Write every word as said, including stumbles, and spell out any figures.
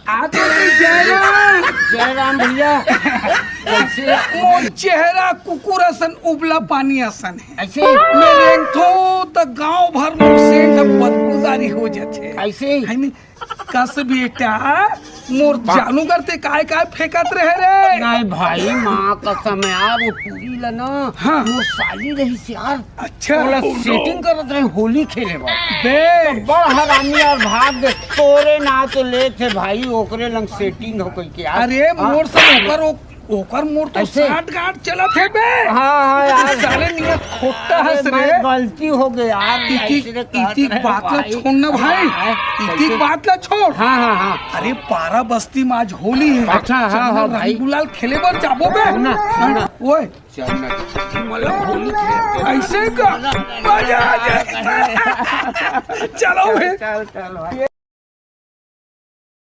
आ तो गई जयराम। जयराम भैया। कैसे? मोर चेहरा कुकुर असन उबला पानी असन हे। ऐसे? मैं रेंगथो त गांव भर मोर सेंध बदबूदारी हो जाथे। ऐसे? है नी? कस बेटा, मोर जानू करते काय काय फेंकत रहे रे। नहीं भाई, माँ कसम यार, वो टूरी ला ना, हाँ। मोर साली रहिस यार। अच्छा। ओला सेटिंग करत रहे होली खेले बर। बे। तो बड़ हरामी यार, भाग दे। तोरे नाव तो लेथे भाई, ओकरे लंग सेटिंग हो कहिके यार। अरे हाँ। मोर से ओकर, ओ-, ओकर मोर तो ऐसे? साठ गांठ चलत हे बे। हाँ, हाँ यार। साले नियत खोट्टा अरे हस रे। मैं गलती हो गई यार, इतिक, ऐसे कहत इतिक रहे बात ला भाई। छोड़ ना भाई। हाँ, इतिक कैसे? बात ला छोड़। हाँ, हाँ, हाँ। अरे पारा बस्ती में आज होली हे। अच्छा, हाँ, चल ना हाँ, भाई। रंग गुलाल खेले बर जाबो बे। सुन ना, सुन ना। ओए, चल ना। मतलब होली खेलते ऐसे का मजा आ जाए। चलो बे। चल, चल भाई।